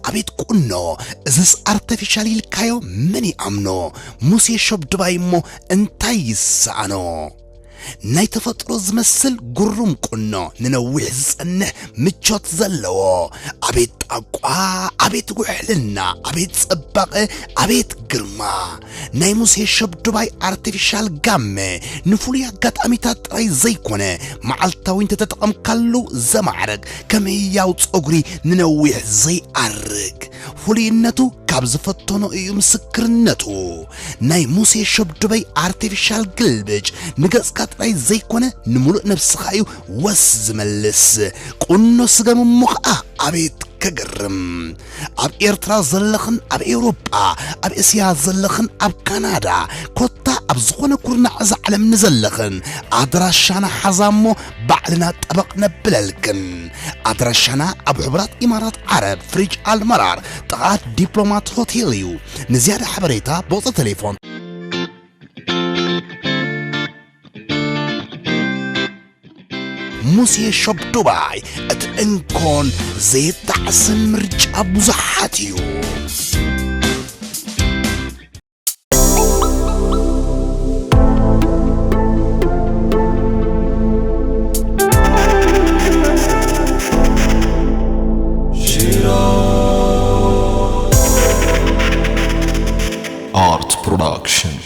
ኣቤት ቁኖ፣ እዝስ ኣርተፊሻል ኢልካዮ መን ይኣምኖ? ሙሴ ሸብ ድባይ እሞ እንታይ ይሰኣኖ? ናይ ተፈጥሮ ዝመስል ግሩም ቁኖ፣ ንነዊሕ ዝጸንሕ ምቾት ዘለዎ። ኣቤት ጣቋ፣ ኣቤት ውሕልና፣ ኣቤት ጽባቐ፣ ኣቤት ግርማ። ናይ ሙሴ ሸብ ድባይ ኣርቲፊሻል ጋመ ንፍሉይ ኣጋጣሚታት ጥራይ ዘይኮነ፣ መዓልታዊ እንተተጠቐምካሉ ዘማዕርግ፣ ከም ህያው ጸጉሪ ንነዊሕ ዘይኣርግ። ፍሉይነቱ ካብ ዝፈተኖ እዩ ምስክርነቱ። ናይ ሙሴ ሸብ ድባይ ኣርቲፊሻል ግልብጭ ንገጽካ ጥራይ ዘይኮነ፣ ንምሉእ ነብስኻ እዩ ወስ ዝመልስ። ቁኖ ስገም እሞ ኸኣ ኣቤት ከገርም! ኣብ ኤርትራ ዘለኽን ኣብ ኤውሮጳ፣ ኣብ እስያ ዘለኽን ኣብ ካናዳ፣ ኮታ ኣብ ዝኾነ ኩርናዕ እዛ ዓለም ንዘለኽን፣ ኣድራሻና ሓዛ እሞ ባዕልና ጠበቕ ነብለልክን። ኣድራሻና ኣብ ሕቡራት ኢማራት ዓረብ፣ ፍሪጅ ኣልመራር፣ ጥቓ ዲፕሎማት ሆቴል እዩ። ንዝያዳ ሓበሬታ ብቑጽሪ ቴሌፎን። ሙሴ ሾፕ ዱባይ፣ እቲ እንኮን ዘየጣዕስን ምርጫ ብዙሓት እዩ። Art Production.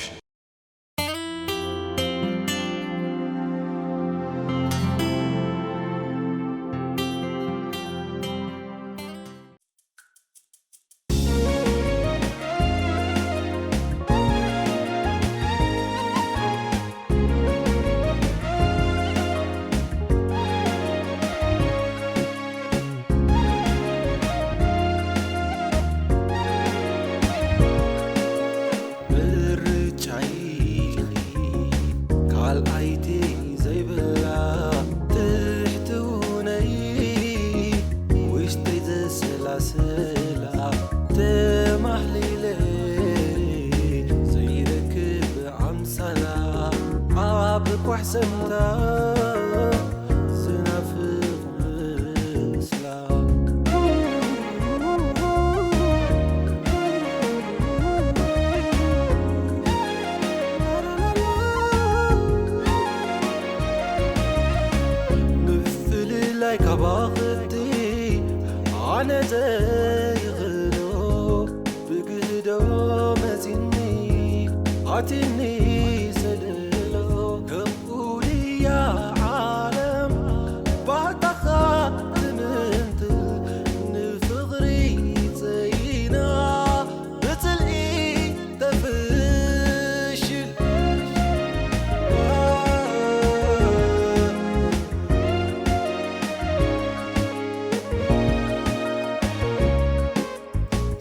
ምርጫይ ካልኣይቲ ዘይብላ ትሕትውነይ ውሽጠይ ዘሰላስላ ተማህሊለ ዘይረክብ ኣምሳላ ኣብ ኳሕሰምታ ዝናፍቕ ምፍልላይ ካባኽቲ ኣነ ዘይኽእሎ ብግህዶ መጺኒ ኣቲኒ ሰለሎ። ከምኡ ድያ ዓለም ባህታኻ ትምንትል ንፍቕሪ ጸይና ብጽልኢ ተፍሽል።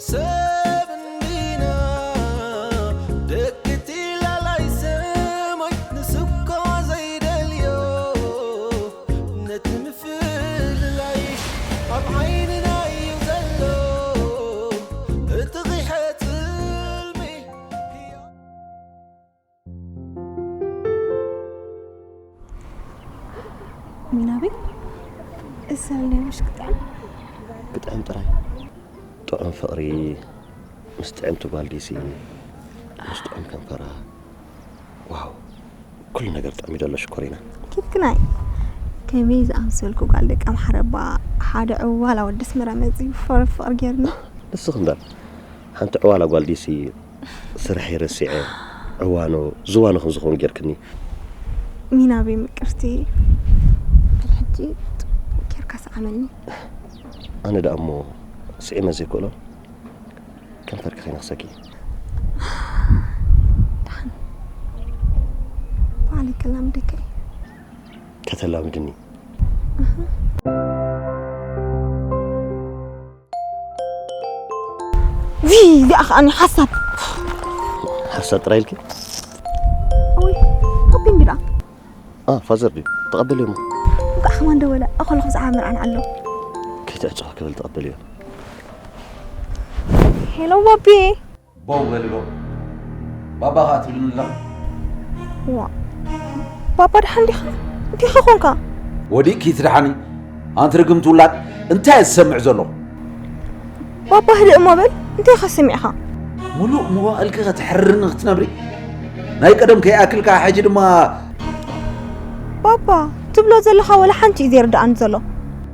ሰብ እንዲና ደቂ እቲ ላላይ ሰማይ ንስኳ ዘይደልዮ ነቲ ምፍልላይ ኣብ ዓይንና እዩ ዘሎ እቲ ቂሐ ጽልሚ። ሚናቤ፣ እሰኒ ምሽ ክጥዕም? ክጥዕም ጥራይ። ጥዑም ፍቕሪ ምስ ጥዕምቲ ጓል ዲሲ፣ ምስ ጥዑም ከንፈራ። ዋው፣ ኩሉ ነገር ጥዕም እዩ ዘሎ ሽኮሪና። ኪትክናይ፣ ከመይ ዝኣምሰልኩ ጓል ደቂ ኣምሓረ እባ ሓደ ዕዋላ ወዲ ኣስመራ መጺኡ ፍቕሪ ፍቕሪ ጌርኒ። ንስኺ እምበር፣ ሓንቲ ዕዋላ ጓል ዲሲ ስርሐይ ረሲዐ፣ ዕዋኖ ዝዋኖ ከም ዝኸውን ጌርክኒ። ሚናቤ ምቅርቲ፣ በል ሕጂ ጽቡቕ ጌርካ ሰዓመኒ። ኣነ ደኣ እሞ ስዒመ ዘይክእሎ ከንፈርኪ ከይነኽሰኪ። ደሓን ባዕለይ ከላምደካ እየ። ከተላምድኒ? ዊ፣ እዚኣ ከኣ ሓሳብ። ሓሳብ ጥራይ ኢልኪ? ኦይ፣ ኮፒ እንዲላ። አ፣ ፋዘር ድዩ? ተቐበልዮ እሞ። እንኳዕ ከማን ደወለ። ኣኸሉ ብዛዕባ መርዓና ኣሎ። ከይትዕጾ ክብል ተቐበልዮ። ሄሎ፣ ባቢ። ቦው በልሎ። ባባ ኸኣ ትብልኒ ኣለኻ? ዋ። ባባ ደሓን ዲኻ? እንቲኻ ኾንካ? ወዲእኪ ትደሓኒ? ኣንቲ ርግምቲ ውላድ፣ እንታይ እየ ዝሰምዕ ዘለኹ? ባባ፣ ህድእ እሞ በል። እንታይ ኢኻ ሰሚዕኻ? ሙሉእ መዋእልኪ ከተሕርርኒ ክትነብሪ? ናይ ቀደም ከይኣክልካ፣ ሕጂ ድማ ባባ፣ ትብሎ ዘለኻ ወላ ሓንቲ እዩ ዘይርድኣኒ ዘሎ።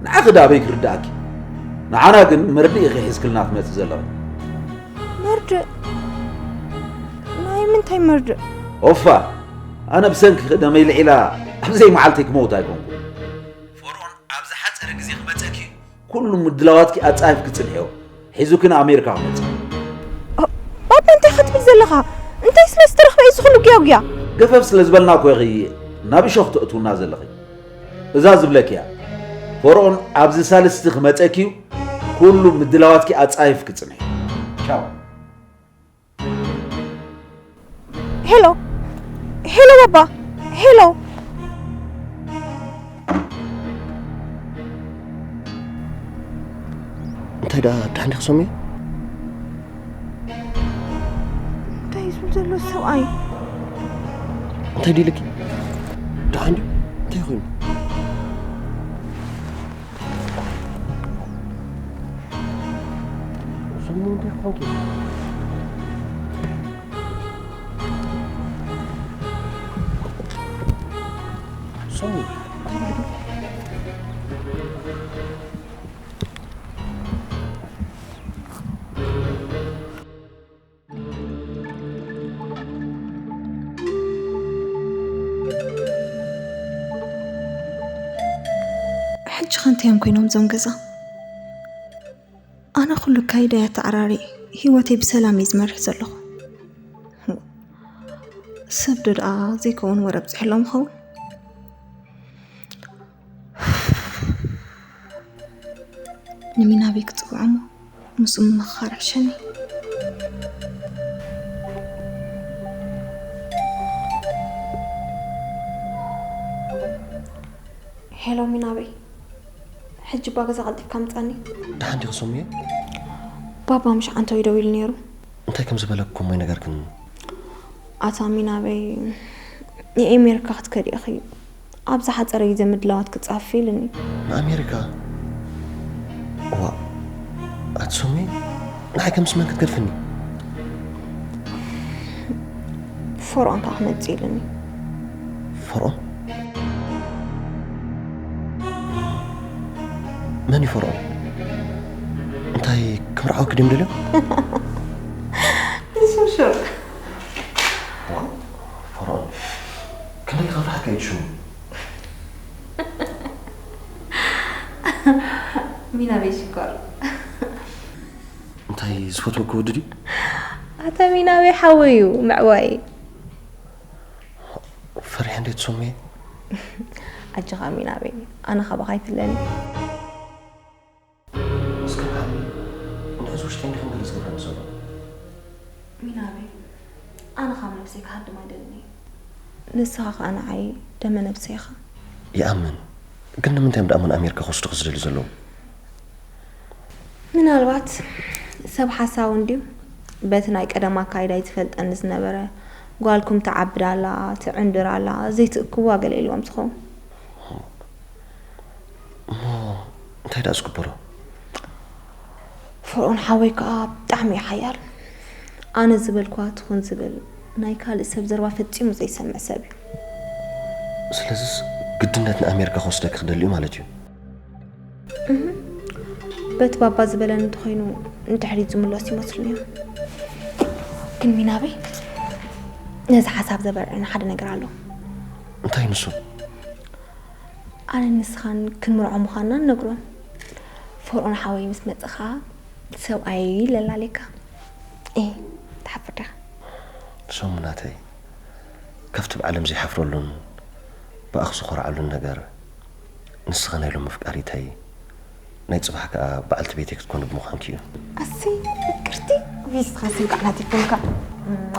ንዓኺ ደኣ ኣበይ ክርድኣኪ? ንዓና ግን መርድእ ኢኺ ሒዝክልና ትመጺ ዘለኺ። መርድእ? ናይ ምንታይ መርድእ? ኦፋ፣ ኣነ ብሰንኪ ደመይ ልዒላ ኣብ ዘይመዓልተይ ክመውት ኣይኮንኩ። ፈርዖን ኣብ ዝሓጸረ ግዜ ክመጸኪ ኩሉ ምድላዋትኪ ኣጻፊፍኪ ጽንሕዮ። ሒዙኪ ንኣሜሪካ ክመጽእ። ኦ፣ ባባ፣ እንታይ ኢኻ ትብል ዘለኻ? እንታይ ስለ ዝተረኽበ እዩ እዚ ኩሉ ጉያጉያ? ገፈፍ ስለ ዝበልና እኮ ኢኺ ናብ እሾኽ ተእትውና ዘለኺ። እዛ ዝብለኪ እያ። ፈርዖን ኣብዚ ሳልስቲ ክመጸኪ እዩ። ኩሉ ምድላዋትኪ ኣጻፊፍኪ ጽንሒ። ቻው። ሄሎ፣ ሄሎ ባባ፣ ሄሎ። እንታይ ደኣ ደሓን ዲኺ ሰሙየ? እንታይ እዩ ዝብል ዘሎ ሰብኣይ? እንታይ ድዩ ኢልኪ? ደሓን ድዩ? እንታይ ኮይኑ? ሰሙ እንታይ ኮንኪ? ሰሙ እንታይ ኢልኪ? ሕጂ ኸ እንታይ እዮም ኮይኖም እዞም ገዛ? ኣነ ኩሉ ኣካይዳይ ኣተዓራርየ ህይወተይ ብሰላም እየ ዝመርሕ ዘለኹ። ሰብ ዶ ደኣ ዘይከውን ወረ ኣብፂሕሎም ይኸውን? ንሚናበይ ክፅውዖ እሞ ምስኡ ምምኽኻር ይሕሸኒ። ሄሎ ሚናበይ፣ ሕጂ እባ ገዛ ቀልጢፍካ ምጻኒ። ደሓን ዲኺ ሰሙየ? ባባ ምሽ ዓንተወይ ደዊሉ ነይሩ። እንታይ ከም ዝበለኩም ወይ ነገርክን? ኣታ ሚናበይ፣ ንኤሜሪካ ክትከዲ ኢኺ፣ ኣብ ዝሓጸረ ግዜ ምድላዋት ክጻፊ ኢሉኒ። ንኣሜሪካ? እዋ፣ ኣቲ ሰሙየ፣ ንዓይ ከምስ መን ክትገድፍኒ? ፈርዖን ከኣ ክመጽእ ኢሉኒ። ፈርዖን? መን እዩ ፈርዖን? እንታይ ክምርዓወኪ ድዮም ደልዮም? ንሱ ሹር። ዋው፣ ፈርዖን። ክንደይ ክኸፍሓካ እዩ ሽሙ? ሚናበይ ሽኮር። እንታይ ዝፈትወኪ ወዲ ድዩ? ኣታ ሚናበይ ሓወይ እዩ፣ ምዕዋይ። ፈሪሐ እንዴት ሶሜ? ኣጆኻ ሚናበይ፣ ኣነ ካባኻ ኣይፍለኒ። እስከ ብሓቂ እንድሕዚ ውሽጠይ እንዲኹም ገለ ዝገብረኒ ዘሎ? ሚናበይ፣ ኣነ ካብ ነብሰይ ክሃድም ኣይደልን እየ። ንስኻ ኸኣ ንዓይ ደመ ነብሰይ ኢኻ። ይኣምን። ግን ንምንታይ እዮም ደኣ ሞን ኣሜሪካ ክወስዱኺ ዝደልዩ ዘለዉ? ምናልባት ሰብ ሓሳዊ እንድዩ። በቲ ናይ ቀደም ኣካይዳይ ዝፈልጠኒ ዝነበረ፣ ጓልኩም ትዓብድ ኣላ፣ ትዕንድር ኣላ፣ ዘይትእክብዋ ገለ ኢልዎም ዝኸውን። እሞ እንታይ ደኣ ዝግበሮ? ፈርዖን ሓወይ ከኣ ብጣዕሚ እዩ ሓያል። ኣነ ዝበልኳ ትኹን ዝብል ናይ ካልእ ሰብ ዘረባ ፈጺሙ ዘይሰምዕ ሰብ እዩ። ስለዚስ ግድነት ንኣሜሪካ ክወስደኪ ክደሊ እዩ ማለት እዩ? እህ፣ በቲ ባባ ዝበለኒ እንተኾይኑ ንድሕሪት ዝምለስ ይመስሉኒ እዮም። ግን ሚናበይ፣ ነዚ ሓሳብ ዘበርዕና ሓደ ነገር ኣሎ። እንታይ ንሱ? ኣነን ንስኻን ክንምርዖ ምዃንና ንነግሮም። ፈርዖን ሓወይ ምስ መጸኻ ሰብኣየይ ለላልየካ። ኤ፣ ትሓፍር ዲኻ? ሰሙ ናተይ፣ ካብቲ ብዓለም ዘይሓፍረሉን ብኣኽ ዝኾርዓሉን ነገር፣ ንስኺ ናይ ሎሚ ኣፍቃሪተይ፣ ናይ ጽባሕ ከኣ በዓልቲ ቤተይ ክትኮኒ ብምዃንኪ እዩ። ኣሰይ፣ ፍቅርቲ፣ ውይ፣ ንስኻስ እንኳዕ ናተይ ኮንካ። እማ።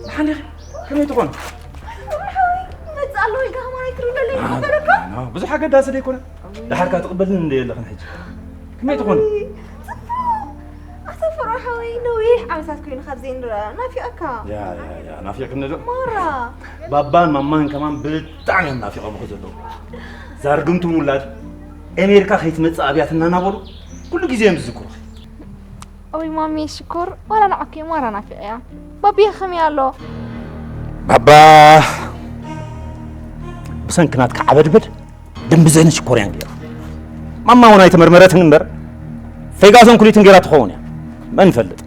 ደሓን ዲኺ? ከመይ ትኾን? መጽእ ኣሎ ኢልካ ከማን ኣይትርብለለይ ዝበለካ? ብዙሕ ኣገዳሲ ደይኮነ። ደሓርካ ትቕበልኒ እንደ የለኽን ሕጂ። ከመይ ትኾን? ጽቡቕ። ኣሰፍሮ ሓወይ፣ ነዊሕ ዓመታት ኮይኑ ካብ ዘይንረኣ ናፊቐካ። ያ፣ ያ፣ ያ፣ ናፊቕኒ ዶ? ማራ። ባባን ማማን ከማን ብጣዕሚ እዮም ናፊቐምኺ ዘለዉ። እዛ ርግምቲ ውላድ ኣሜሪካ ከይትመጽእ ኣብያትና እናበሉ ኩሉ ግዜ እዮም ዝዝክሩኺ። ኦይ ማሚ ሽኮር፣ ዋላ ንዓኪ ማራ ናፊቐያ። ባቢ ከመይ ኣሎ? ባባ ብሰንኪ ናትካ ዓበድበድ ድም ብዘይነ ሽኮርያን ገይራ። ማማ እውን ኣይተመርመረትን እምበር ፈይጋሶን ኩሊትን ገይራ ትኸውን እያ። መን ይፈልጥ?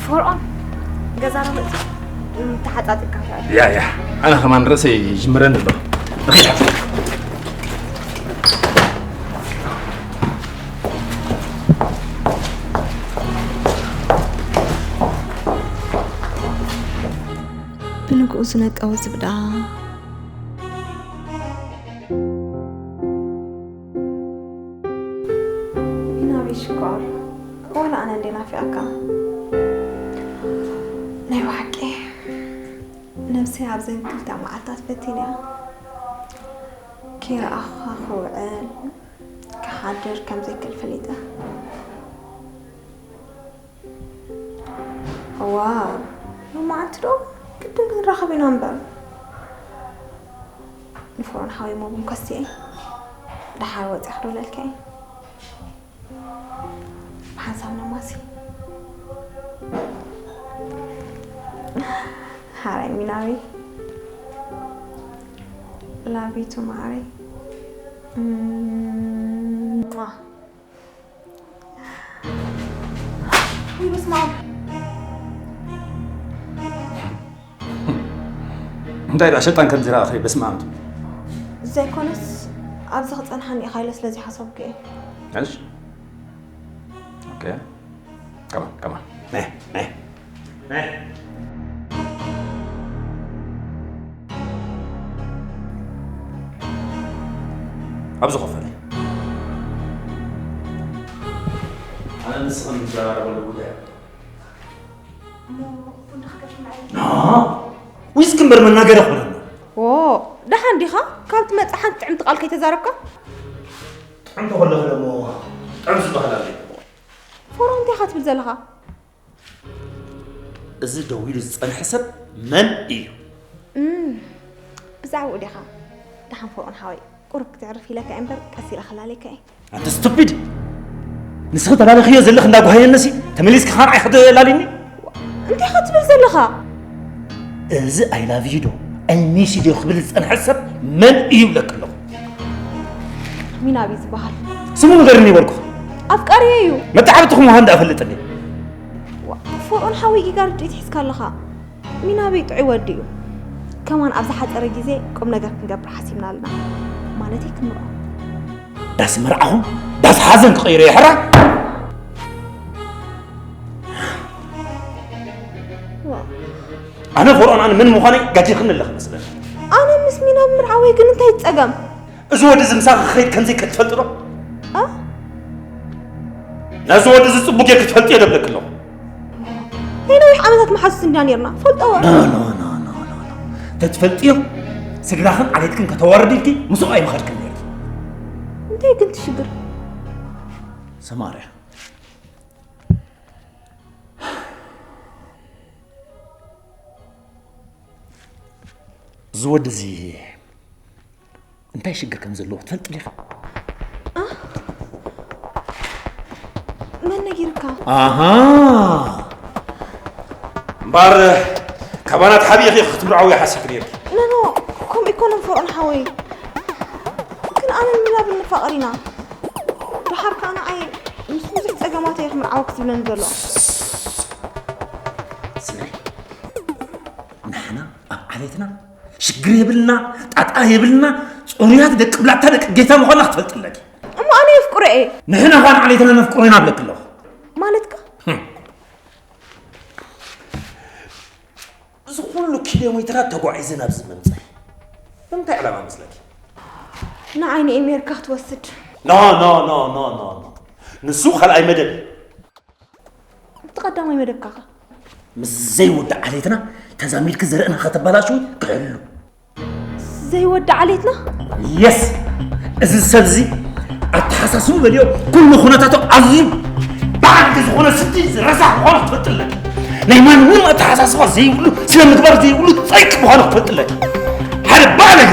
ፈርዖን፣ ገዛና መጽእ ተሓጻጺብካ ትኣቱ። ያ፣ ያ፣ ኣነ ከማን ርእሰይ ይጅምረኒ ኣሎ። እኺድ ሓፍተይ። ብንግኡ ዝነቀወ ዝብዳ። ናበይ ሽኮር? ዋላ ኣነ እንደ ናፊቐካ። ናይ ብሓቂ ነብሰይ ኣብዘን ክልተ መዓልታት ፈቲነያ። ከይረኣኹኻ ክውዕል ክሓድር ከም ዘይክእል ፈሊጠ። እዋ፣ ሎማዓንቲ ዶ ግድን ክንራኸብ ኢና እምበር። ንፍሮን ሓወይ ሞብን ከስየ ደሓር ወፂኣ ክደውለልካ እየ። ብሓንሳብ ነማሲ። ሓራይ ሚናዊ። ላቪቱ ማሪ። እም፣ ሟ። ውይ፣ በስመ ኣብ። እንታይ ደኣ ሸጣን ከምዚ ረኣኺ? በስመ ኣብ። ዘይኮነስ፣ ኣብዚ ክጸንሓኒ ኢኻ ኢለ ስለ ዘይሓሰብኩ እየ። እሺ። ኦኬ። ከማን፣ ከማን። ነ፣ ነ፣ ነ። ኣብዚ ኮፍ በሊ። ኣነ ንስኽን ንዘራረበሉ ጉዳይ ኣሎ። እሞ ቡን ዶ ክገዝእ ምዓይ? ኖ፣ ዊስኪ እምበር መናገሪ ኣይኮነን። ዎ፣ ደሓን ዲኻ? ካብ ትመጽእ ሓንቲ ጥዕምቲ ቃል ከይተዛረብካ? ጥዕምቲ ከለኺ ደሞ ጥዑም ዝበሃል ኣሎ። ፎሮ እንታይ ኢኻ ትብል ዘለኻ? እዚ ደው ኢሉ ዝጸንሐ ሰብ መን እዩ? እም፣ ብዛዕባኡ ዲኻ? ደሓን ፈርዖን ሓወይ፣ ቁሩብ ክተዕርፍ ኢለካ እየ እምበር፣ ቀስ ኢለ ክላለየካ እየ። ኣንቲ ስቱፒድ! ንስኺ ተላሊኽዮ ዘለኺ እንዳጓሃየንሲ፣ ተመሊስኪ ኸኣ ንዓይ ከተላልይኒ? እንታይ ኢኻ ትብል ዘለኻ? እዚ I love you ዶ፣ I miss you ዶ ክብል ዝጸንሐ ሰብ መን እዩ ይብለኪ ኣለኹ። ሚናብ እዩ ዝበሃል። ስሙ ንገርኒ ይበልኩ። ኣፍቃሪየ እዩ። መተዓብትኹም ውሃ እንዳእፈልጥኒ። ዋ፣ ፈርዖን ሓወይ ጌጋ ርድኢት ሒዝካ ኣለኻ። ሚናበይ ጥዑይ ወዲ እዩ። ከማን ኣብ ዝሓጸረ ግዜ ቁም ነገር ክንገብር ሓሲብና ኣለና። ማለተይ ክንምርዖ። ዳስ መርዓኹም ዳስ ሓዘን ክቕይሮ እየ ሕራይ። ዋ። ኣነ ፈርዖን ኣነ መን ምዃነይ ጋጂኽኒ ኣለኺ መስለኒ። ኣነ ምስ ሚናብ ምርዓወይ ግን እንታይ ጸገም? እዚ ወዲ እዚ ምሳኺ ክኸይድ ከምዘይ ክትፈልጢ ዶ? ኣ? ነዚ ወዲ እዚ ጽቡቕ ጌርኪ ትፈልጥዮ ዶ እብለኪ ኣለኹ። ናይ ነዊሕ ዓመታት መሓዙት እንዲና ኔርና። ፈልጠዎ። ኖ፣ ኖ፣ ኖ፣ ኖ፣ ኖ፣ ኖ። ተትፈልጥዮ ስድራኽን ዓሌትክን ከተዋርዲ ኢልኪ ምስኡ ኣይምኸድክን ኔርኪ። እንታይ ግን እቲ ሽግር? ሰማርያ። እዚ ወዲ እዚ እንታይ ሽግር ከም ዘለዎ ትፈልጢ ዲኻ? ኣ? መን ነጊርካ? ኣሃ። እምበኣር ካባና ተሓቢእኺ ክትምርዓዊ ሓሲብኪ ነይርኪ። ኖ፣ ኖ፣ ከምኡ ኣይኮነን ፈርዖን ሓወይ። ግን ኣነን ሚናብን ንፋቐር ኢና። ደሓር ከኣ ንዓይ ምስ ብዙሕ ጸገማት እየ ክምርዓወኪ ዝብለኒ ዘሎ። ስምዒ፣ ንሕና ኣብ ዓሌትና ሽግር የብልና፣ ጣጣ የብልና፣ ጽሩያት ደቂ ብላታ ደቂ ጌታ ምዃንና ክትፈልጢ ኣለኪ። እሞ ኣነ የፍቅሮ እየ። ንሕና ኸኣ ንዓሌትና ነፍቅሮ ኢና እብለኪ ኣለኹ። ማለትካ? ህም። እዚ ኩሉ ኪሎ ሜትራት ተጓዒዘ ናብዚ ምምጻይ ብምንታይ ዕላማ መስለኪ? ንዓይ ንኤሜርካ ክትወስድ። ኖ፣ ኖ፣ ኖ፣ ኖ፣ ኖ፣ ኖ። ንሱ ካልኣይ መደብ። እቲ ቀዳማይ መደብካ ኸ? ምስ ዘይወዲ ዓሌትና ተዛሚድኪ ዘርእና ከተበላሽዊ ክሕሉ። ዘይወዲ ዓሌትና? የስ፣ እዚ ሰብ እዚ ኣተሓሳስቡ በልዮ፣ ኩሉ ኩነታቱ ኣዝዩ ባዕዲ ዝኾነ ስዲ ረሳሕ ምዃኑ ክትፈልጥለ። ናይ ማንም ኣተሓሳስባ ዘይብሉ፣ ስነ ምግባር ዘይብሉ ጸይቂ ምዃኑ ክትፈልጥለ። ሓደ ባለጌ።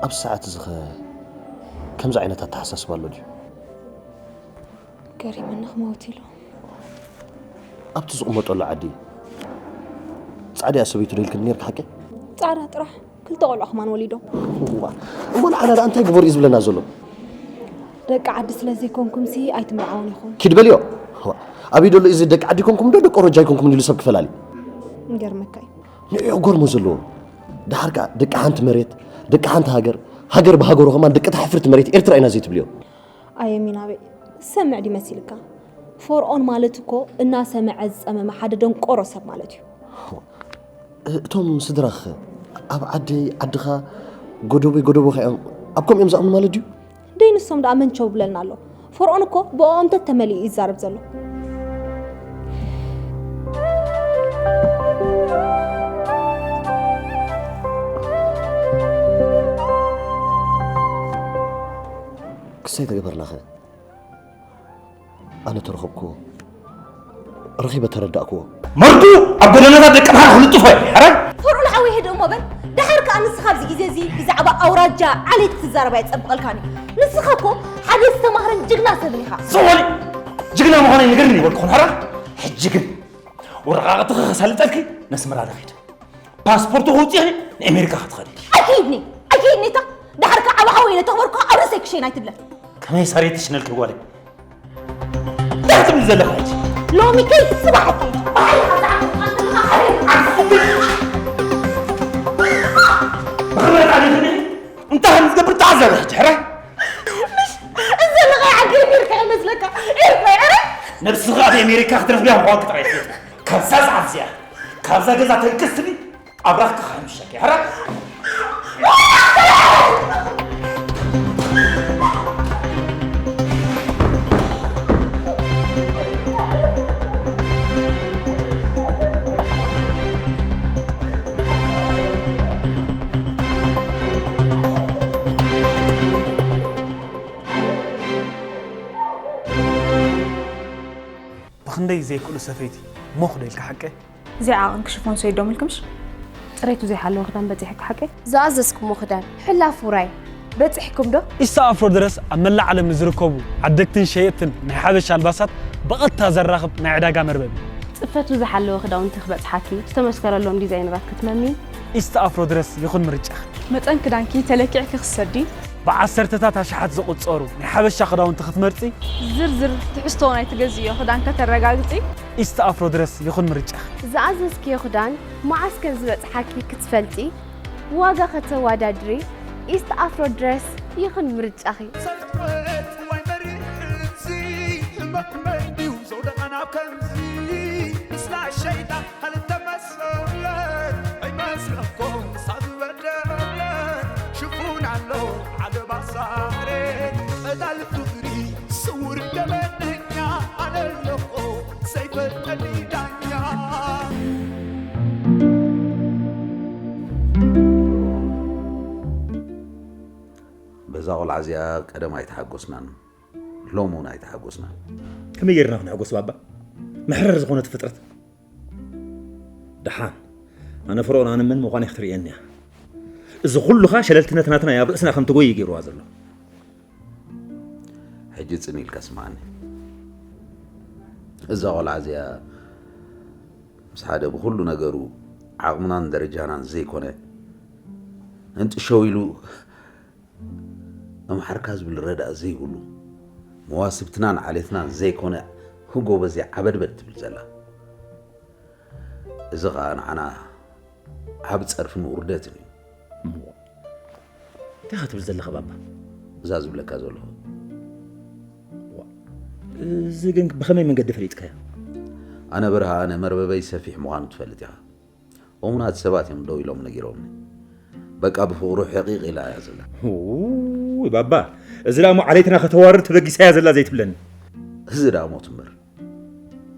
ኣብ ሰዓት እዚ ኸ ከምዚ ዓይነት ኣተሓሳስባ ኣሎ ድዩ? ገሪመኒ ክመውት ኢሉ። ኣብቲ ዝቕመጠሉ ዓዲ ጻዕዳ እያ ሰበይቱ ዶ ኢልክኒ ነርኪ ሓቂ? ጻዕዳ ጥራሕ ክልተ ቆልዑ ከማን ወሊዶም። እዋ እሞ ንዓና ደኣ እንታይ ግበሩ እዩ ዝብለና ዘሎ? ደቂ ዓዲ ስለ ዘይኮንኩምሲ ኣይትምርዓውን ኢኹም። ኪድ በልዮ። እዋ፣ ኣበይ ደሎ እዚ ደቂ ዓዲ ኮንኩም ዶ ደቂ ወረጃ ኣይኮንኩም ኢሉ ሰብ ክፈላሊ? ይገርመካ እዩ። ንዕኡ ክገርሞ ዘለዎ። ደሓር ከኣ ደቂ ሓንቲ መሬት፣ ደቂ ሓንቲ ሃገር፣ ሃገር ብሃገሩ ከማን ደቂ እታ ሕፍርቲ መሬት ኤርትራ ኢና ዘይትብልዮ። ኣየ ሚናበይ ሰምዕ ድዩ መሲልካ? ፈርዖን ማለት እኮ እናሰምዐ ዝጸመመ ሓደ ደንቆሮ ሰብ ማለት እዩ። እቶም ስድራኸ ኣብ ዓደይ ዓድኻ ጎደቦይ ጎደቦኻ እዮም ኣብ ከምኡ እዮም ዝኣምኑ ማለት ድዩ? ደይ ንሶም ደኣ መን ቸው ብለልና ኣሎ? ፈርዖን እኮ ብኦም ተተመሊኡ እዩ ዝዛረብ ዘሎ። ክሳይ ተገበርናኸ ኣነ ተረኸብክዎ ረኺበ ተረዳእክዎ። መርዱ ኣብ ጎደናታት ደቂ ኣምሓራ ክልጥፎ እዩ። ሕራይ ፈርዖን ሓወይ ህድእ እሞ በል። ደሓር ከኣ ንስኻ ኣብዚ ግዜ እዚ ብዛዕባ ኣውራጃ ዓሌት ክትዛረብ ኣይጸብቐልካን እዩ። ንስኻ እኮ ሓደ ዝተማህረን ጅግና ሰብን ኢኻ። ዘወሊ ጅግና ምዃነይ ንገርኒ ይበልኩኹን። ሕራ ሕጂ ግን ወረቓቕትኺ ከሳልጠልኪ ነስመራ ዶ ኺድ። ፓስፖርት ከውፅእ ንኣሜሪካ ክትኸዲ። ኣይከይድኒ ኣይከይድኒ እታ ደሓር ከዓ ዓቢ ሓወይ ኢለ ተኽበርኩ ኣብ ርእሰይ ክሸይን ኣይትብለን። ከመይ ሳሬ ትሽነልኪ ጓለይ? እንታይ ትብል ዘለኻ ሕጂ? ሎሚ ከይድ ጽባሕ ከይድ። ብኽብረት ኣዴትኒ እንታይ ከም ዝገብር ተዓዘበ ሕጂ ሕራይ። እዚ ዘለኻዮ ዓዲ ኣሜሪካ ይመስለካ? ኤርትራ ዕረ። ነብስኻ ኣብ ኣሜሪካ ክትረኽብያ ምዃንኪ ጥራይ ትፈልጢ። ካብዛ ሰዓት እዚኣ ካብዛ ገዛ ተንቅስትኒ ኣብራኽካ ከሕምሸኪ ሕራ። ብኽንደይ ዘይክእሉ ሰፈይቲ ሞኽ ዶ ኢልካ ሓቀይ? ዘይዓቐንኪ ሽፎን ሰይዶም ኢልክምሽ? ጽሬቱ ዘይሓለወ ክዳን በጺሕኪ ሓቀይ? ዝኣዘዝኩሞ ክዳን ሕላፍ ውራይ በጺሕኩም ዶ? ኢስታ ኣፍሮ ድረስ ኣብ መላእ ዓለም ንዝርከቡ ዓደግትን ሸየጥትን ናይ ሓበሻ ኣልባሳት ብቐጥታ ዘራኽብ ናይ ዕዳጋ መርበብ እዩ። ጽፈቱ ዝሓለወ ክዳውንቲ ክበጽሓኪ፣ ዝተመስከረሎም ዲዛይነራት ክትመሚ፣ ኢስታ ኣፍሮ ድረስ ይኹን ምርጫኺ። መጠን ክዳንኪ ተለኪዕኪ ክትሰዲ፣ ብዓሰርተታት ኣሽሓት ዝቑጸሩ ናይ ሓበሻ ክዳውንቲ ክትመርጺ፣ ዝርዝር ትሕዝቶ ናይቲ ገዝእዮ ክዳን ከተረጋግጺ፣ ኢስት ኣፍሮ ድረስ ይኹን ምርጫኺ። ዝኣዘዝክዮ ክዳን መዓስ ከም ዝበጽሓኪ ክትፈልጢ፣ ዋጋ ከተወዳድሪ፣ ኢስት ኣፍሮ ድረስ ይኹን ምርጫኺ። ሰብት ዋይ መሪሕንሲ ህመት መን ድዩ ዘውደቐና ከምዚ ምስላ ሸይጣን ኸልተ መሰለት ኣይመስለኩም ሳብ ዝበደለ ሽፉን ኣሎ ዓለባ ሳሬ ቀዳል ፍቕሪ ስውር ገበነኛ ኣነ ኣለኹ ዘይፈልጠኒ ዳኛ። በዛ ቆልዓ እዚኣ ቀደም ኣይተሓጎስናን፣ ሎም እውን ኣይተሓጎስናን። ከመይ ጌርና ክንሕጎስ ባባ? መሕረር ዝኾነት ፍጥረት። ደሓን ኣነ ፍርኦን ኣነ መን ምዃነይ ክትርእየኒ እያ። እዚ ኩሉኻ ሸለልትነት ናትና ኣብ ርእስና ከም ትጎይ ገይርዋ ዘሎ። ሕጂ ጽን ኢልካ ስምዓኒ። እዛ ቆልዓ እዚኣ ምስ ሓደ ብኹሉ ነገሩ ዓቕምናን ደረጃናን ዘይኮነ እንጥሸው ኢሉ ኣምሓርካ ዝብል ረዳእ ዘይብሉ መዋስብትናን ዓሌትናን ዘይኮነ ጎበዝ ዓበድበድ ትብል ዘላ። እዚ ኸኣ ንዓና ዓብ ጸርፍን ውርደትን እዩ። እሞ እንታይ ኢኻ ትብል ዘለኻ ባባ? እዛ ዝብለካ ዘለኹ። ዋ፣ እዚ ግን ብኸመይ መንገዲ ፈሊጥካያ? ኣነ በርሃ፣ ኣነ መርበበይ ሰፊሕ ምዃኑ ትፈልጥ ኢኻ። እሙናት ሰባት እዮም ደው ኢሎም ነጊሮምኒ። በቃ ብፍቕሩ ሕቒቕ ኢላ እያ ዘላ። ውይ ባባ፣ እዚ ደኣ እሞ ዓሌትና ከተዋርድ ተበጊሳ እያ ዘላ ዘይትብለኒ። እዚ ደኣ ሞት እምበር።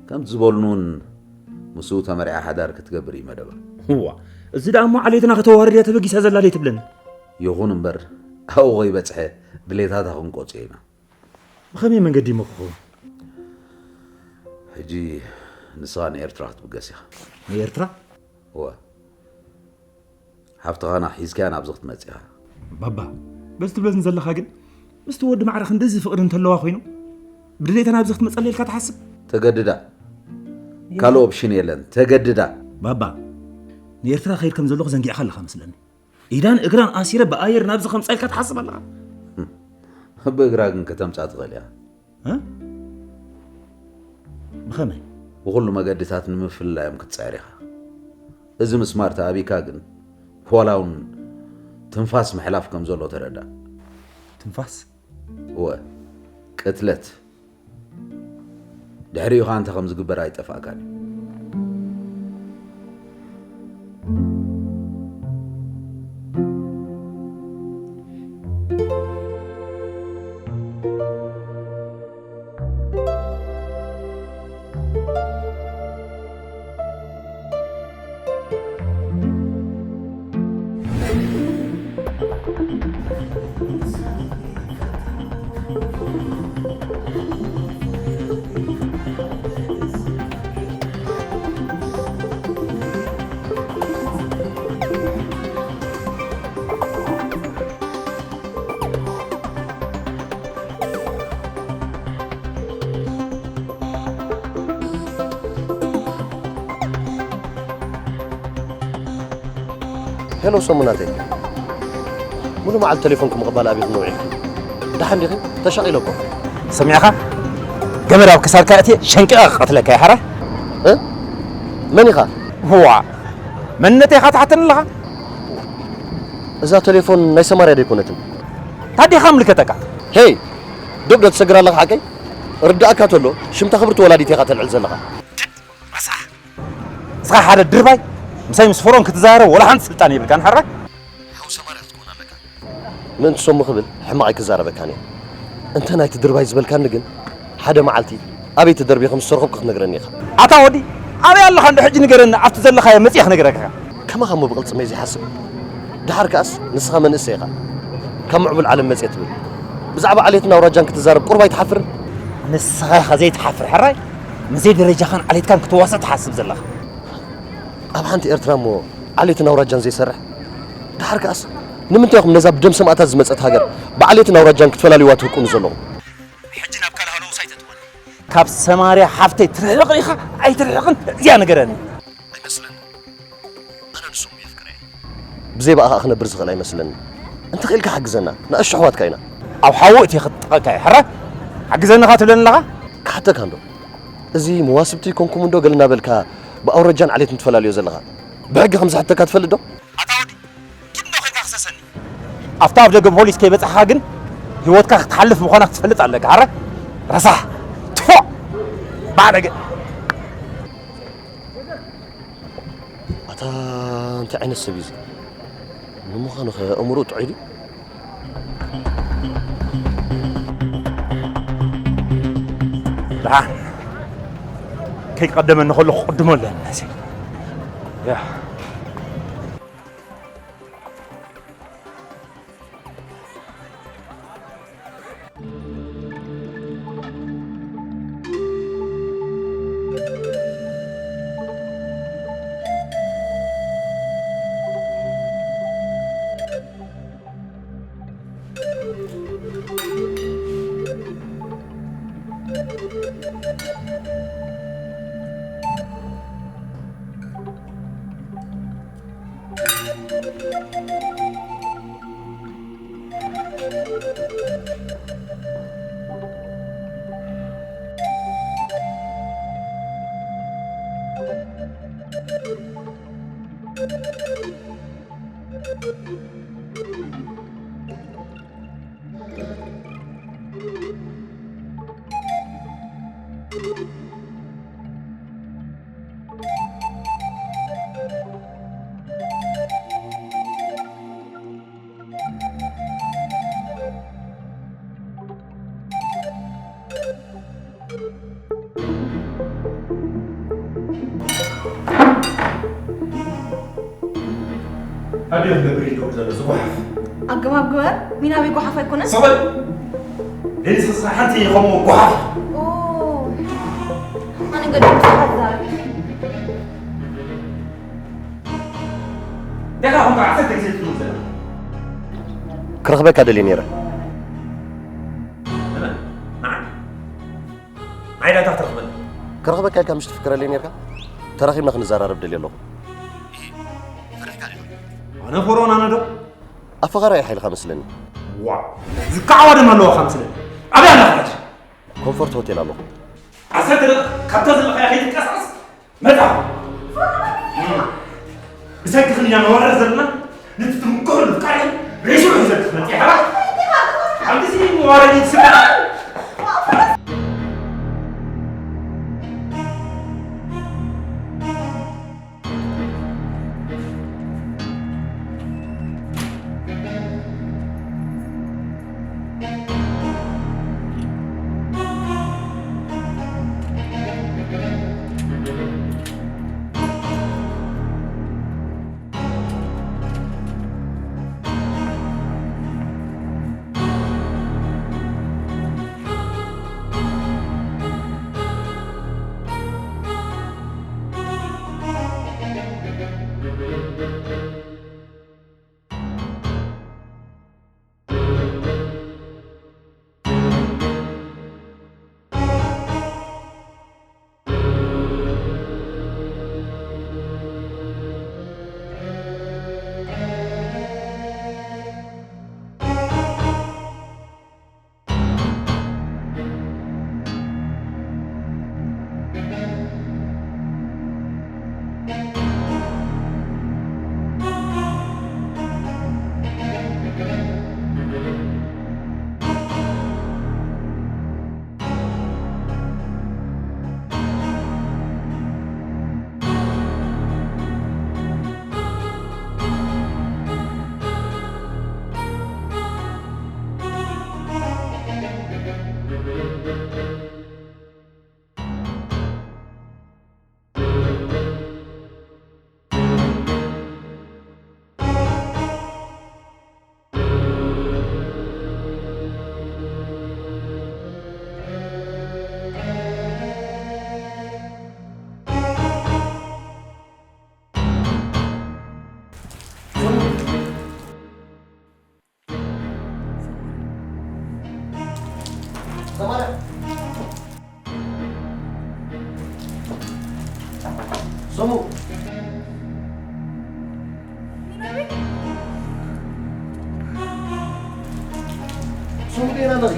ከምቲ ዝበሉኒ እውን ምስኡ ተመርዒያ ሓዳር ክትገብር እዩ መደባ። እዋ፣ እዚ ደኣ እሞ ዓሌትና ከተዋርድ እያ ተበጊሳ ዘላ ዘይትብለኒ። ይኹን እምበር ኣብኡ ከይበጽሐ ድሌታታ ክንቆጽዮ ኢና። ብኸመይ መንገዲ እሞ ክኸውን? ሕጂ ንስኻ ንኤርትራ ክትብገስ ኢኻ። ንኤርትራ? እወ። ሓፍትኻና ሒዝካያ ናብዚ ክትመጽእ ኢኻ። ባባ፣ በዚ ትብለኒ ዘለኻ ግን ምስቲ ወዲ ማዕረ ክንድዚ ፍቕሪ እንተለዋ ኮይኑ ብድሌታ ናብዚ ክትመጸለይ ኢልካ ትሓስብ? ተገድዳ። ካልእ ኦፕሽን የለን። ተገድዳ። ባባ፣ ንኤርትራ ከይድ ከም ዘለኹ ዘንጊዕካ ኣለኻ መስለኒ። ኢዳን እግራን ኣሲረ ብኣየር ናብዚ ከምጻ ኢልካ ትሓስብ ኣለኻ? ብእግራ ግን ከተምጻ ትኽእል እያ። እ? ብኸመይ? ብኹሉ መገድታት ንምፍልላዮም ክትጽዕር ኢኻ። እዚ ምስማር ተኣቢካ ግን ዋላ እውን ትንፋስ ምሕላፍ ከም ዘሎ ተረዳእ። ትንፋስ? እወ፣ ቅትለት። ድሕሪኡ ኸኣ እንታይ ከም ዝግበር ኣይጠፍኣካን እዩ። ሄሎ ሰሙናተይ፣ ሙሉ መዓልቲ ቴሌፎንኪ ምቕባል ኣቢኺ ውዒልኪ። ደሓን ዲኺ? ተሻቒለ እኮ። ሰሚዕኻ? ገመድ ኣብ ክሳድካ እትየ ሸንቂቐ ክቐትለካ እየ፣ ሓራይ? እ? መን ኢኻ? ዋ፣ መንነተይ ኢኻ ትሓተኒ ኣለኻ? እዛ ቴሌፎን ናይ ሰማርያ ዶ ኣይኮነትን? ታዲያ ኻብ ምልከተካ? ሄይ! ዶብ ዶ ትሰግር ኣለኻ ሓቀይ? ርዳእካ ተሎ፣ ሽምታ ክብርቲ ወላዲት ኢኻ ተልዕል ዘለኻ። ረሳሕ! ንስኻ ሓደ ድርባይ፣ ምሳይ ምስ ፈርዖን ክትዛረብ ወላ ሓንቲ ስልጣን የብልካን፣ ሓራይ? ሓው ሰማርያ ክትከውን ኣለካ። ምእንቲ ሰሙ ክብል ሕማቕ ኣይክዛረበካን እየ። እንተ ናይቲ ድርባይ ዝበልካኒ ግን፣ ሓደ መዓልቲ ኣበይ ተደርብየ ከም ዝተረኸብኩ ክትነግረኒ ኢኻ። ኣታ ወዲ፣ ኣበይ ኣለኻ እንዶ ሕጂ ንገረኒ፣ ኣብቲ ዘለኻዮ መጺኤ ክነግረካ። ከማኻ እሞ ብቕልጽመይ ዘይሓስብ። ደሓር ከኣስ ንስኻ መንእሰይ ኢኻ። ካብ ምዕቡል ዓለም መጺኤ ትብል። ብዛዕባ ዓሌትን ኣውራጃን ክትዛረብ ቁሩብ ኣይትሓፍርን? ንስኻ ኢኻ ዘይትሓፍር ሕራይ። ምስዘይ ደረጃኻን ዓሌትካን ክትዋሰእ ትሓስብ ዘለኻ። ኣብ ሓንቲ ኤርትራ እሞ ዓሌትን ኣውራጃን ዘይሰርሕ? ደሓር ከኣስ ንምንታይ ኢኹም ነዛ ብደም ሰማእታት ዝመጸት ሃገር ብዓሌትን ኣውራጃን ክትፈላልዩዋ ትህቁኑ ዘለኹም? ሕጂ ናብ ካልእ ሃለውስ ኣይተእትወኒ። ካብ ሰማርያ ሓፍተይ ትርሕቕ ኢኻ ኣይትርሕቕን እዚኣ ንገረኒ። ኣይመስለንን። ኣነ ንሶም የፍቅረ እየ። ብዘይ ብኣኻ ክነብር ዝኽእል ኣይመስለንን። እንተ ኽኢልካ ሓግዘና፣ ንኣሽቱ ኣሕዋትካ ኢና። ኣብ ሓዊ እትየ ክጥቐካ እየ። ሕራይ፣ ሓግዘኒ ኻ ትብለኒ ኣለኻ? ክሓተካ እንዶ፣ እዚ መዋስብቲ ኣይኮንኩም እንዶ ገለ እናበልካ ብኣውረጃን ዓሌትን ትፈላልዮ ዘለኻ? ብሕጊ ከም ዝሕተካ ትፈልጥ ዶ? ኣታ ወዲ፣ ኪድ እንዶ ኸይድካ ክሰሰኒ። ኣብታ ኣብ ደገ ፖሊስ ከይበጻሕኻ ግን ህይወትካ ክትሓልፍ ምዃና ክትፈልጥ ኣለካ። ሕራይ፣ ረሳሕ፣ ትፎ፣ ባዕለገ። ኣታ እንታይ ዓይነት ሰብ እዩ እዚ? ንምዃኑ ኸ ኣእምሮኡ ጥዑይ ድዩ? ደሓን ከይቀደመኒ ከሎ ክቕድሞ ኣለኒ ነዚ። ያ። ኣድዮ ክገብር ኢልኩም ዘሎ ዝጓሓፍ። ኣገባብ ግበር፣ ሚናበይ ጓሓፍ ኣይኮነን። ሰበል! ሌሊት ክስራሕ ሓንቲ ኢኹም ጓሓፍ። ኦ፣ ኣነ ገለ ብዙሓት ዛረብ። ደኻ ኹም ዓሰርተ ግዜ ትብሉ ዘለኹም። ክረኽበካ ደልየ ነይረ። ንዓይ? ንዓይ ዳታ ክትረኽበኒ? ክረኽበካ ኢልካ ምሽ ትፍክረለይ ነይርካ? ተራኺብና ክንዘራረብ ደልየ ኣለኹ። ኣነ ፈርዖን ኣነ ዶ? ኣፈኻራይ ሓይልኻ መስለኒ። ዋ፣ ዝከዓዋ ደም ኣለዋኻ መስለኒ። ኣበይ ኣለኻ ሕጂ? ኮንፈርት ሆቴል ኣለኹ። ዓሰርተ ደቂቕ ካብታ ዘለኻያ ከይትንቀሳቐስ መጻኹ። ብሰንክኽን ኢና ነዋርር ዘለና። ነቲ ትምክህሉ ቃልክን ሬስኡ ሒዘ ክትመጽእ ኢኻ። ኣብዚ መዋረዲ ትስምዕ። ሰማርያ። ሰሙ። ሰሙ፣ ዴና ኣለኺ?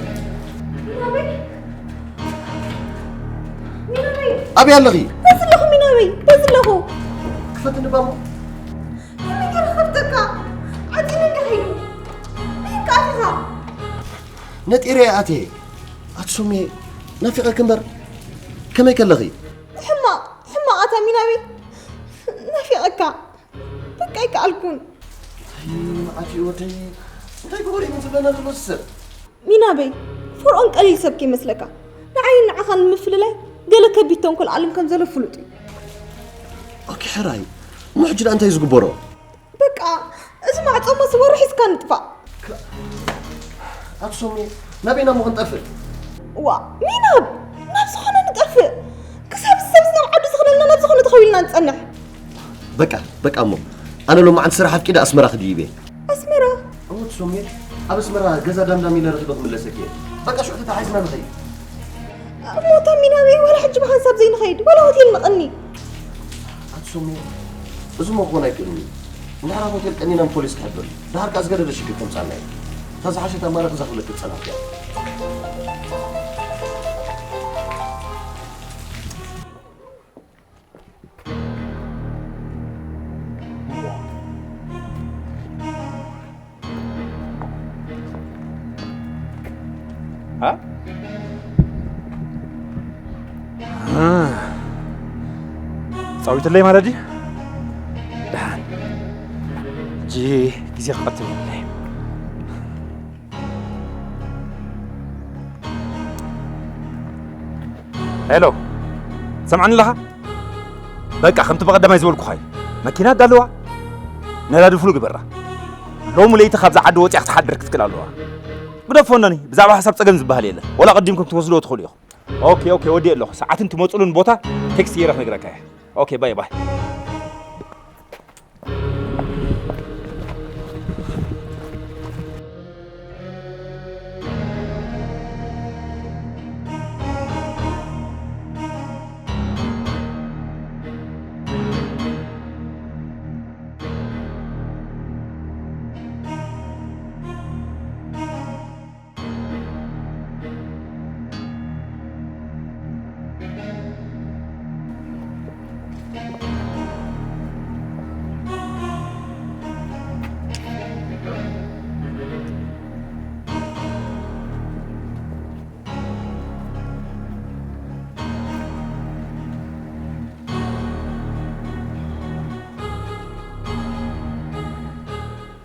ኣበይ ኣለኺ? በዚ ኣለኹ ሚናበይ፣ በዚ ኣለኹ። ክፈትኒ ባሞ። ከመይ ገይረ ክኸፍተካ? ዓፂኒ እንዲኺ ኢሉ። መን ከኣ ኢኻ? ነጢረ እየ ኣትየ። ኣቲ ሶምየ፣ ናፊቐኪ እምበር። ከመይ ከለኺ? ሕማቕ፣ ሕማቕ ኣታ ሚናበይ። ናፊቐካ። በቃ ኣይከኣልኩን። ኣይ፣ መዓት እዩ ወደይ። እንታይ ክገብር እዩ ዝብለና ዘሎ እዚ ሰብ? ሚናበይ፣ ፈርዖን ቀሊል ሰብ ከይመስለካ። ንዓይን ንዓኻን ንምፍልላይ ገለ ከቢድ ተንኮል ዓለም ከም ዘሎ ፍሉጥ እዩ። ኦኬ፣ ሕራይ። እሞ ሕጂ ደኣ እንታይ እዩ ዝግበሮ? በቃ፣ እዚ ማዕጾ እሞ ስበሮ ሒዝካ ንጥፋእ። ኣቲ ሶሚ፣ ናበይና እሞ ክንጠፍእ? ዋ፣ ሚናብ፣ ናብ ዝኾነ ንጠፍእ። ክሳብ እዚ ሰብ እዚ ናብ ዓዱ ዝኽለልና ናብ ዝኾነ ተኸዊልና ንጸንሕ። በቃ፣ በቃ እሞ። ኣነ ሎማዓንቲ ስራሕ ኣፍቂደ ኣስመራ ክድይብ እየ። ኣስመራ? እወ ኣቲ ሶሚ፣ ኣብ ኣስመራ ገዛ ዳምዳም ኢለ ረኺበ ክምለሰኪ እየ። በቃ ሽዑ ተታሓሒዝና ንኸይድ። እሞ እታ ሚናበይ ዋላ ሕጂ ብሓንሳብ ዘይንኸይድ፣ ዋላ ሆቴል ንቐኒ። ኣቲ ሶሚ፣ እዚ እሞ ክኾን ኣይክእልን እዩ። እንድሕር ኣብ ሆቴል ቀኒና ንፖሊስ ክሕብር እዩ። ደሓር ከኣ ዝገደደ ሽግር ከምጽኣና እዩ። እታ ዝሓሸት ኣማራጺ እዛ ክብለኪ ዝጸናሕኩ እያ። ሃ? ጻዊትለይ ማለት ድዩ? ደሓን። ሕጂ ግዜ ክቐትል የብለይ። ሄሎ፣ ትሰምዓኒ ኣለኻ? በቃ፣ ከምቲ በቐዳማይ ዝበልኩኻ እዩ። መኪና ኣዳልዋ፣ ነዳዲ ፍሉ ግበራ። ሎሚ ለይቲ ካብዛ ዓዲ ወፂኣ ክትሓድር ክትክእል ኣለዋ። ግደፎ እኖኒ፣ ብዛዕባ ሓሳብ ፀገም ዝበሃል የለን። ወላ ቀዲምኩም ክትወስድዎ ትኽእሉ ኢኹም። ኦኬ፣ ኦኬ፣ ወዲኤ ኣለኹ። ሰዓትን ትመፅሉን ቦታ ቴክስት ገይረ ክነግረካ እየ። ኦኬ፣ ባይ ባይ።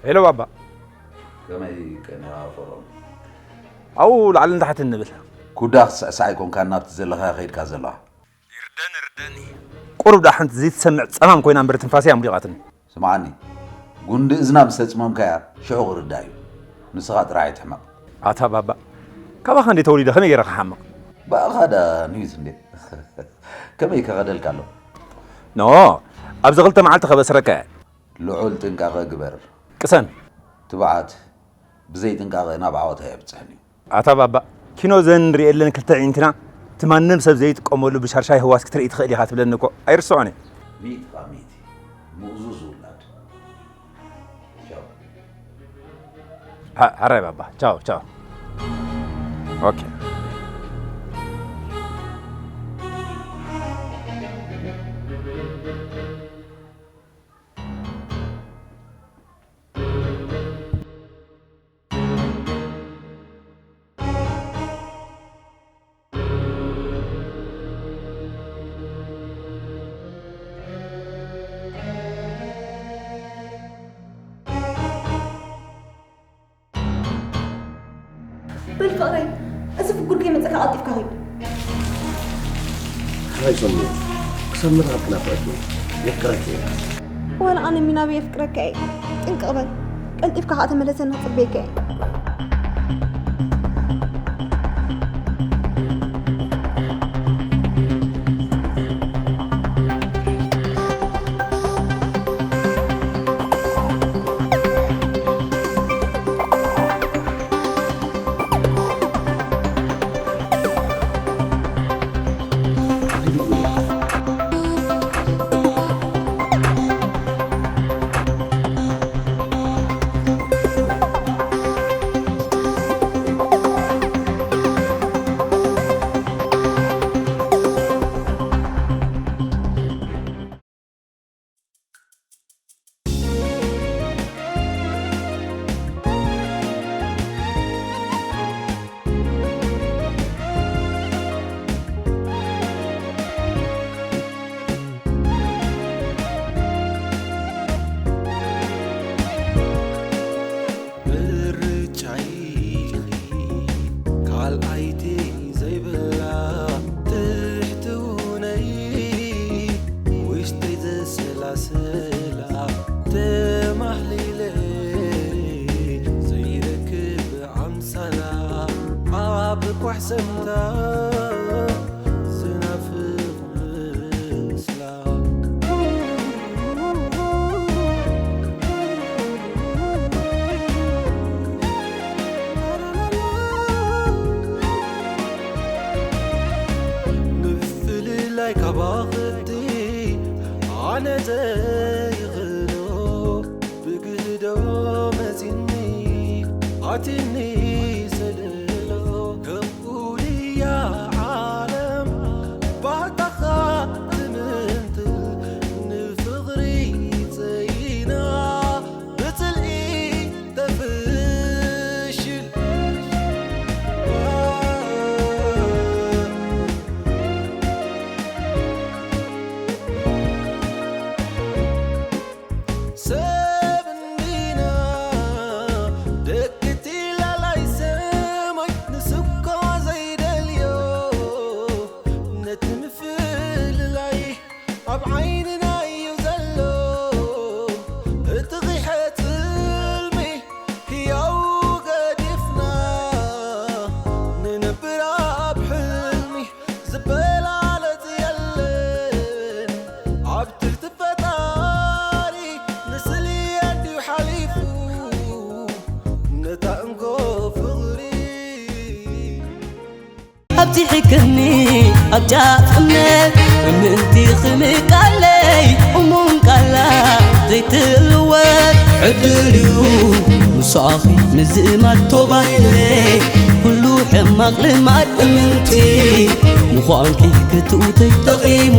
ሄሎ ባባ። ከመይ ቀኒኻ ፈሮም? ኣብኡ ላዕልን ታሕትን ንብል። ኩዳ ክትስዕስዕ ኣይኮንካን ናብቲ ዘለኻዮ ከይድካ ዘለኻ። ይርደኒ፣ ይርደኒ። ቁሩብ ደኣ ሓንቲ ዘይትሰምዕ ጸማም ኮይና እምበር ትንፋሰይ ኣሙሊቓትኒ። ስምዓኒ፣ ጉንዲ እዝና ምስ ተጽመምካያ ሽዑ ክርዳእ እዩ። ንስኻ ጥራሕ ኣይትሕመቕ። ኣታ ባባ፣ ካባኻ እንዴ ተወሊደ ከመይ ገይረ ክሓምቕ? ብኣኻ ደኣ ንዩት እንዴ? ከመይ ከኸደልካ ኣሎ? ኖ፣ ኣብዚ ክልተ መዓልቲ ከበስረካ እየ። ልዑል ጥንቃቐ ግበር። ቅሰን። ትብዓት ብዘይ ጥንቃቐ ናብ ዓወት ኣየብጽሕን እዩ። ኣታ ባባ፣ ኪኖ ዘን ንርእየለን ክልተ ኣዒንትና፣ እቲ ማንም ሰብ ዘይጥቀመሉ ብሻርሻይ ህዋስ ክትርኢ ትኽእል ኢኻ ትብለኒ እኮ። ኣይርስዖን እየ። ሚእቲ ካብ ሚእቲ። ምእዙዝ ውላድ። ቻው። ሃ-፣ ሃራይ ባባ። ቻው፣ ቻው። ኦኬ። በል ፍቕረይ፣ እዚ ፍጉር ከይመጸካ ቀልጢፍካ ኺድ። ሓራይ ሶኒ፣ ክሳብ መርዓት ክናፍቐኪ እየ። የፍቅረኪ እየ። ዋላ ኣነ ሚናበይ የፍቅረካ እየ። ጥንቅቕ በል። ቀልጢፍካ ኸኣ ተመለሰና ክጽበየካ እየ። ምርጫይ ኢኺ ካልኣይቲ ዘይብላ ትሕትውነይ ውሽጠይ ዘሰላስላ ተማህሊለ ዘይረክብ ኣምሳላ ኣብ ኳሕሰምታ ዝናፍቕ ምፍልላይ ካባኽቲ ኣነ ዘይኽእሎ ብግህዶ መጺኒ ኣቲኒ ሰለሎ ከምኡ ድያ ዓለም ባዕዳኻ ትምንትል ንፍቕሪ ጸይና ብጽልኢ ተፍሽል። ዓይንና እዩ ዘሎ እቲ ቂሐት ህልሚ ህያው ገዲፍና ንነብር ኣብ ሕልሚ ዝበላለጽ የለን ኣብ ትሕቲ ፈጣሪ ንስሊ እንድዩ ሓሊፉ ነታ እንኮ ፍቕሪ ኣብዚሕክኒ ኣብ ጫፍ እምነት ምእንቲ ክምቃለይ እሙን ቃላ ዘይትልወጥ ዕድል እዩ ምሳኺ ምዝማድ ቶባይለይ ኩሉ ሕማቕ ልማድ እምንቲ ምዃንኪ ክትውተይ ጠቒሙ